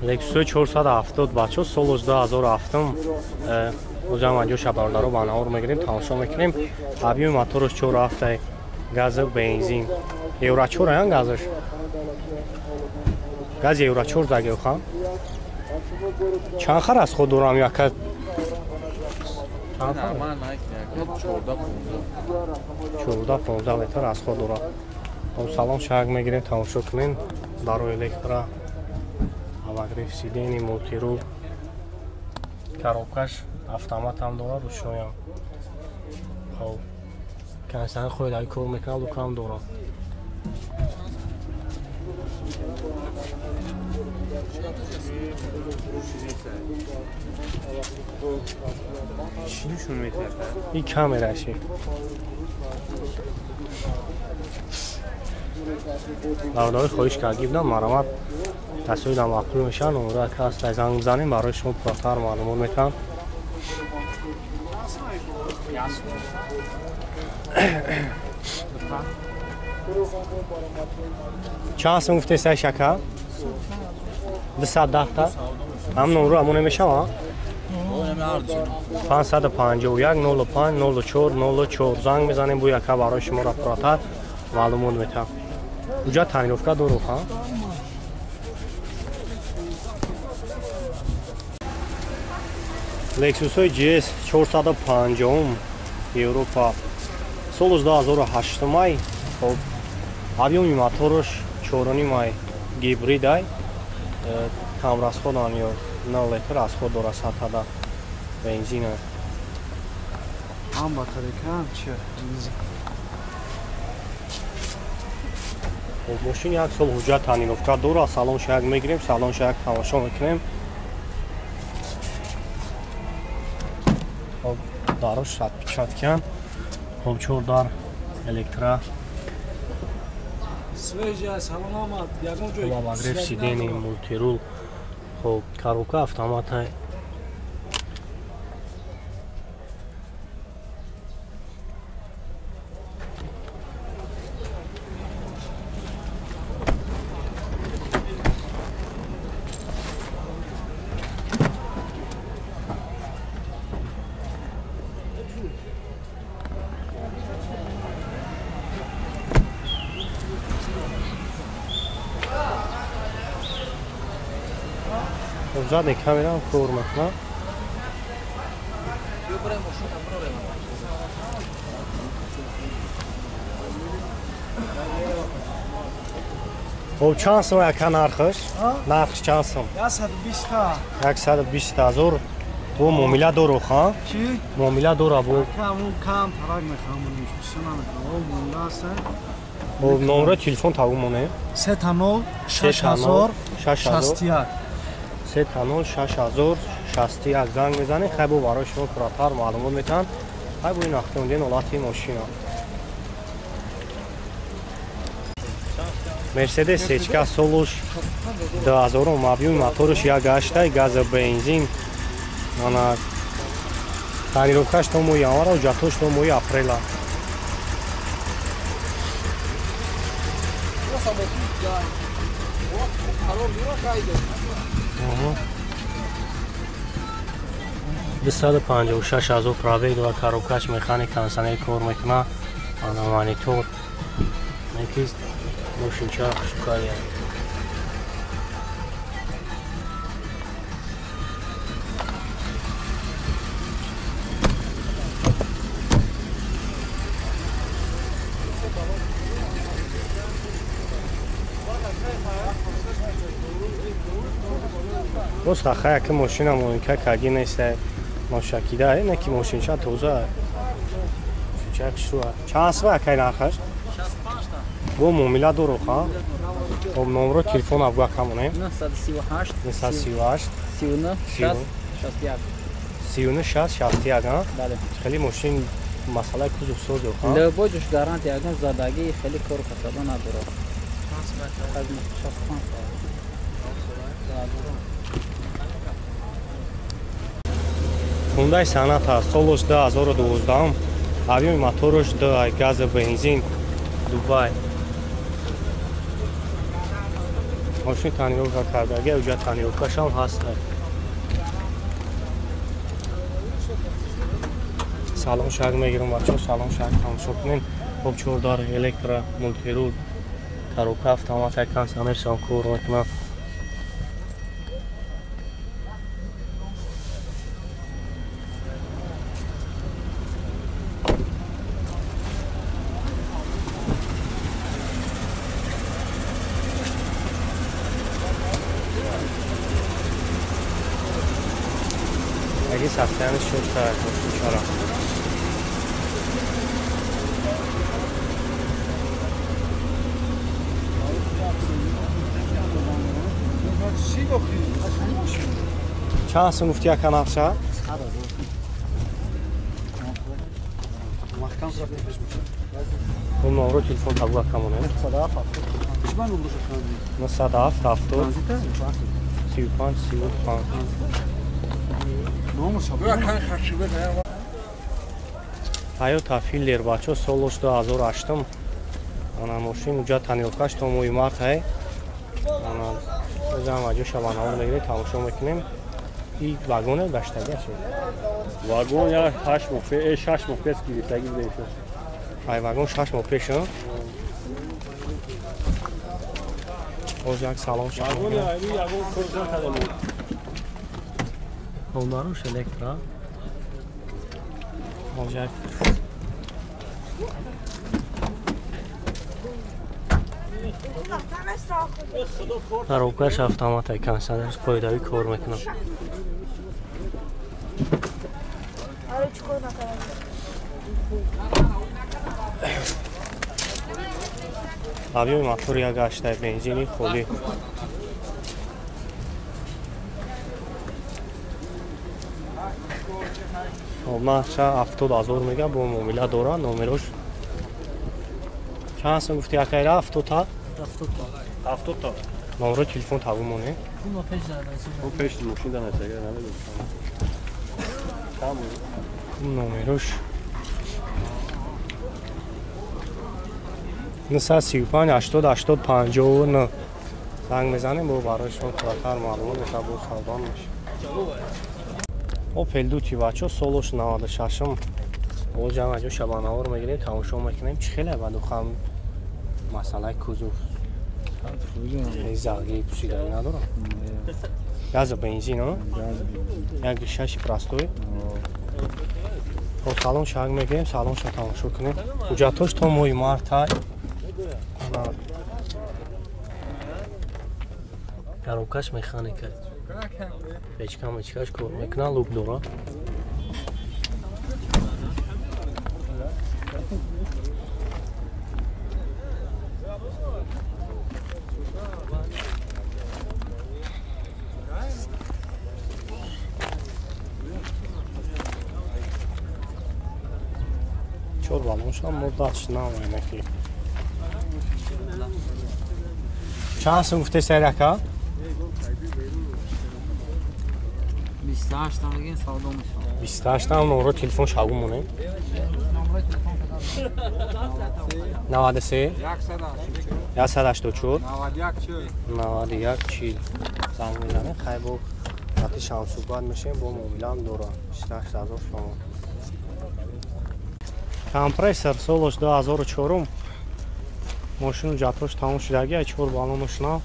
Lexus 470 бачо солаш 2007. Озам анҷо бародаро ба навор мегирем, тамошо мекунем. Объёми мотораш 4.7 газ бензин. Евро 4 аян газаш. Газ Евро 4 загехан. Чанд хар аз худ дорам яка? 14-15 литр аз худ дорам. Салон шаг мегирем, тамошо кунем. Даро электро, обогрев сидений, мултирул, коробкаш автомат ҳам дорад, ручноям. Хоб, кондиционер хоҳед кор мекунад, лукам дорад. Чӣ нишон метиҳад? Ин камераши. Бародари хоҳиш кард гибдам, марамат тасвирам маъқул мешавад, номера кас занг бизанем, барои шумо пурратар маълумот метиҳам. Чанд сум гуфтесай шака? 210 та? Ҳам номро ҳамон намешавад? 551 05 04 04 занг мезанем, бу яка барои шуморо пурратар маълумот метиҳам. Уҷа тонировка дору, ха? Lexus-ҳои GS 450 Европа соли 2008 май. Хоб, объёми мотораш 4.5 май, гибридай, камрасход ан ё 9 литр расход дорад сатҳада бензина. Ҳам батарейка, ҳам чи бензин. Хоб, мошин як сол ҳуҷҷат тонировка дорад, салонша як мегирем, салонша як тамошо мекунем. Хоб, дарош отпечаткан. Хоб, 4 дар электро. Свежая, салон омад, ягон ҷой. Обогрев сидений, мултирул. Хоб, коробка автомата. Задний камера кор мекунад. Хоб, чанд сум яка нархаш? Нархш чанд сум? 120 та. 120 ҳазор. Бо муомила дору, ха? Чӣ? Муомила дора бо. Кам кам тарак мехоҳам, бисёр намехоҳам. Муомила аст. Хоб, номери телефон таву монем. 3 0 6 0 3 0 6 0 61 занг мезанед, хай бо барои шумо пурратар маълумот метиҳанд. Хай бо ин автомобил ҳолати мошина. Мерседес CK солуш 2000 объёми мотораш 1.8 газ бензин. Ана тонировкаш то моҳи январа, ҳуҷҷатҳош то моҳи апрела. Аҳа. 256 ҳазор пробег дорад, коробкаш механик, кондиционер кор мекунад, ана монитор. Неки мошинча хушкая. Рост хая ки мошина моника каги нест, ношакида, не ки мошинча тоза. Мошинча хушрӯ. Чанд сум акай нархаш? 65 та. Бо муомила дору, ха? Хоб, номро телефон абгӯ акамонем. 938 938 39 60 61 39 60 61, ҳа? Бале. Хеле мошин масъалаи кузов созу, ҳа? Любой ҷош гарантия, ягон задагӣ хеле кору касабо надорад. 65. Хундай Саната солаш 2012, объёми мотораш 2 газ бензин, Дубай. Мошин тонировка кардаги, уҷа тонировкашам ҳаст. Салон шак мегирам бачаҳо, салон шак тамошо кунем. Хоб чордар электро, мультирул, коробка автомат, кондиционершам кор мекунад. Аги состояние шуд чора. Чанд сум гуфти яка нақша? Номро телефон табла камоне. 907 70 35 35. Toyota Fielder бачо солош 2008. Ана мошин уҷа тонировкаш то моҳи март ҳай. Ана озам аҷо шабанаҳо мегирем, тамошо мекунем. И вагоне гаштагӣ аст? Вагон я 8 моҳ пеш, 6 моҳ пеш гирифтагӣ будем. Ай вагон 6 моҳ пеш, ҳа? Боз як салон шаб. Вагон я ягон кор накардам. Ҳолдаруш электро. Боз як коробкаш автомат, кондиционерш қоидавӣ кор мекунад. Объёми мотор як ҳаштай, бензини холӣ. Нархша 70,000 мега, бо муомила дора, номерош. Чанд сум гуфти акайра? 70 та? 70 та. Номеро телефон табу моне? О пеш мошин да несага, намедонам. Номерош 935 80 80 59. Занг мезанем, бо барои шумо пурратар маълумот мешавад, бо савдо мешавад. Opel Duty бачо солош 96-м. Боз ҳам аҷо шабанавор мегирем, тамошо мекунем. Чӣ хеле бадухам масъалаи кузов. Зағги пусидаги надорам. Газа бензин, а? Як шаши простой. Хоб салон шаг мегирем, салонша тамошо кунем. Ҳуҷҷатҳош то моҳи март ҳай. Коробкаш механика. Печка мечкаш кор мекунад, лук дора. Чор балоншам муддат намайнаки. Чанд сум гуфте сайрака? 28 та мегин савдо мешавад. 28 та номро телефон шагу монем. 93 184 91 40. Занг мезанем, хай бо вақти шам суҳбат мешем, бо муомилаам дора. 28,000 сомон. Компрессор солош 2004. Мошину ҷатош тамом шудаги, чор балонаш нав.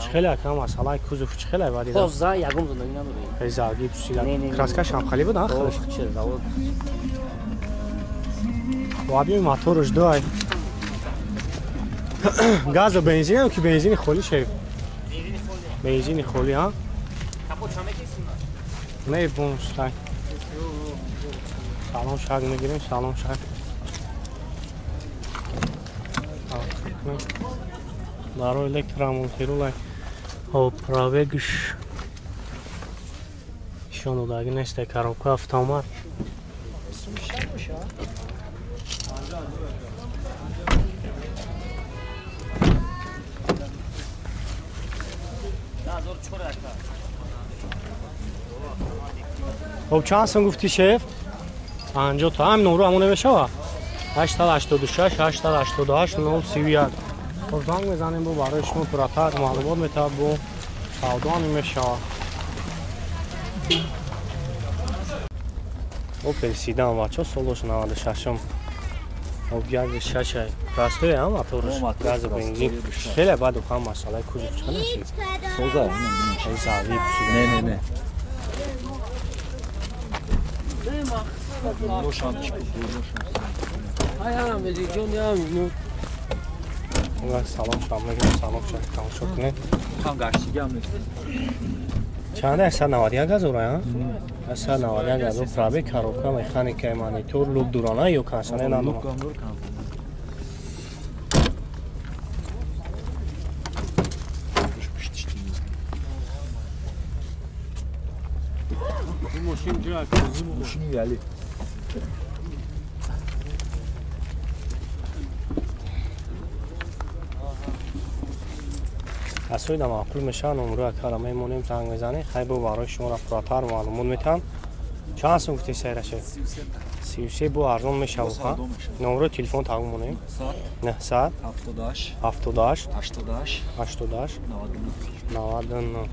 Чӣ хеле ака масъалаи кузов чӣ хеле вадида? Тоза ягон зиндагӣ надорем. Зағги пусида. Краскаш ҳам хали буд, ахлаш. Завод. Бо объёми мотораш ду ай. Газу бензин ки бензини холӣ шев? Бензини холӣ, ҳа? Капот ча мекисим? Не, бонустай. Салон шаг мегирем, салон шаг. Барои электромултирулай. Хоб, пробегш нишон додагӣ нест, коробка автомат. Хоб, чанд сум гуфтӣ шеф? 50 та. Ҳамин номро ҳамон намешава? 886 888 031. Хоб занг мезанем бо барои шумо пурратар маълумот метавад бо савдо мешавад. Опел седан бачо солош 96-м. Об 1.6 простой ам моторш газ бензин. Хеле баъд ҳам масъалаи кузов чӣ нашид? Соза, не, зави Не, не, не. Лошам чӣ Ай, ҷон, ям. Салом шам мегирем, салом шам тамошо кунед. Ҳам гаштигам нест. Чанд 191 ҳазор, а? 191 ҳазор пробег, коробка, механика, монитор, лук дурана ё консоне надорад. Мошин яли. Касои да маъқул мешаванд, номро акара мемонем, занг мезанем, хай бо барои шуморо пурратар маълумот метаҳам. Чанд сум гуфтед сайраше? 33 бо арзон мешавад, ҳа? Номро телефон тағм монем. 900 78 88 88 99.